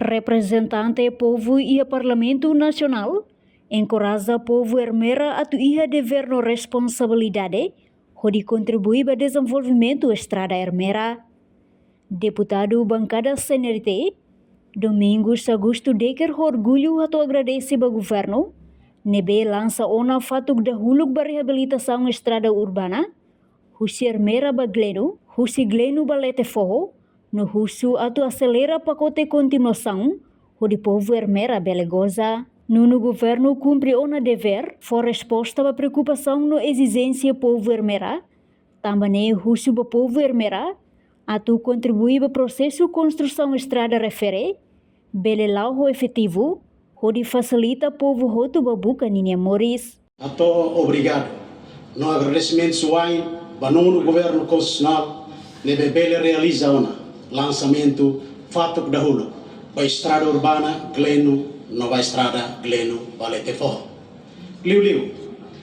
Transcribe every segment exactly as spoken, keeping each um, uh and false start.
Reprezentante povu iha Parlamentu Nasionál enkoraja povu Ermera atu iha devér no responsabilidade hodi kontribui ba dezenvolvimentu estrada Ermera. Deputadu bankada C N R T, Domingos Augusto Decker ho orgullu hato'o agradese ba governu ne'ebé lansa ona fatuk dahuluk ba reabilitasaun estrada urbana husi Ermera ba Gleno, husi Gleno ba Letefoho, no husu atu aselera pakote kontinuasaun hodi povu Ermera bele goza. Nonu governu kumpre ona devér fó resposta ba preokupasaun no ezijénsia povu Ermera, tanba ne'e husu ba povu Ermera atu kontribui ba prosesu konstrusaun estrada refere bele la'o ho efetivu, hodi fasilita povu hotu ba buka ninia moris. Hato'o obrigadu no agradesimentu wa'in ba nonu governu konstitusionál ne'ebé bele realiza ona lansamentu fatuk dahuluk ba estrada urbana Gleno no ba estrada Gleno ba Letefoho. Liuliu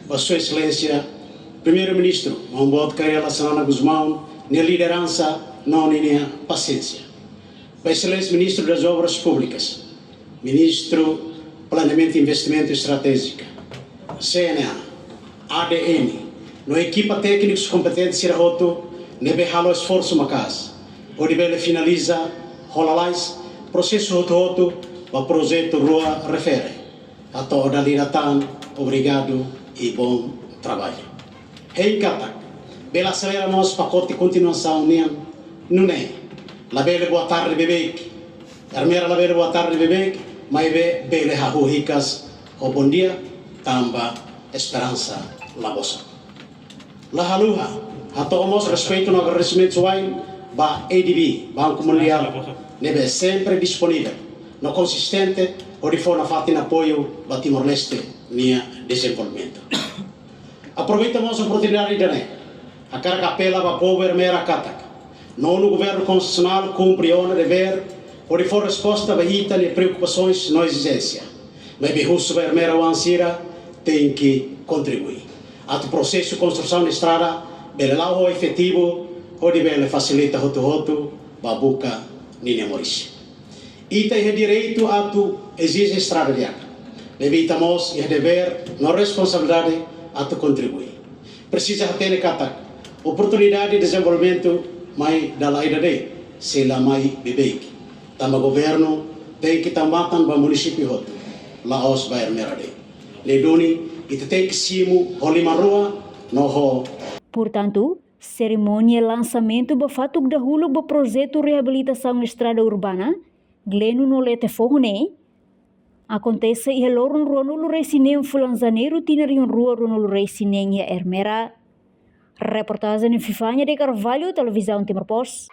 ba Sua Exelénsia Primeiru-Ministru Maun Boot Kay Rala Xanana Gusmão nia lideransa no ninia pasiénsia. Ba Exelénsia Ministru das Obras Públicas, Ministru Planeamentu i Investimentu Estratéjika, C N A, A D N, no ekipa téknikus kompetente sira hotu ne'ebé halo esforsu maka'as hodi bele finaliza ho lalais prosesu hotu-hotu ba projetu rua refere. Hato'o dala ida tan, obrigadu i bom trabalho. Hein katak bele aselera mós pakote kontinuasaun nian, nune'e labele boa tarde beibeik. Ermera labele boa tarde beibeik, maibé bele hahú hikas ho bondia, tanba esperansa la bosan. La haluha hato'o mós respeitu no agradesimentu wa'in ba A D B, Banku Mundiál, ne'ebé sempre disponivel no konsistente hodi fó nafatin apoiu ba Timor-Leste nia dezenvolvimentu. Aproveita mós oportunidade ida-ne'e hakarak apela ba povu Ermera katak nonu governu konstitusionál kumpre ona devér hodi fó resposta ba ita-nia preokupasoens no ezijénsia. Maibé husu ba Ermera oan sira tenke kontribui atu prosesu konstrusaun estrada bele la'o ho efetivu, hodi bele fasilita hotu-hotu ba buka ninia moris. Ita iha direitu atu ezije estrada di'ak, maibé ita mós iha devér no responsabilidade atu kontribui. Presiza hatene katak oportunidade dezenvolvimentu mai dala ida de'it, sei la mai beibeik. Tanba governu tenke tau matan ba munisípiu hotu, la'ós ba Ermera de'it. Ne'e duni ita tenke simu ho liman rua no ho. Portantu, serimónia lansamentu ba fatuk dahuluk ba projetu reabilitasaun estrada urbana Gleno no Letefoho ne'e akontese iha loron ruanulu-resin-neen fulan Janeiru tinan rihun rua ruanulu-resin-neen iha Ermera. Reportajen Vivania de Carvalho, Televizaun Timor Post.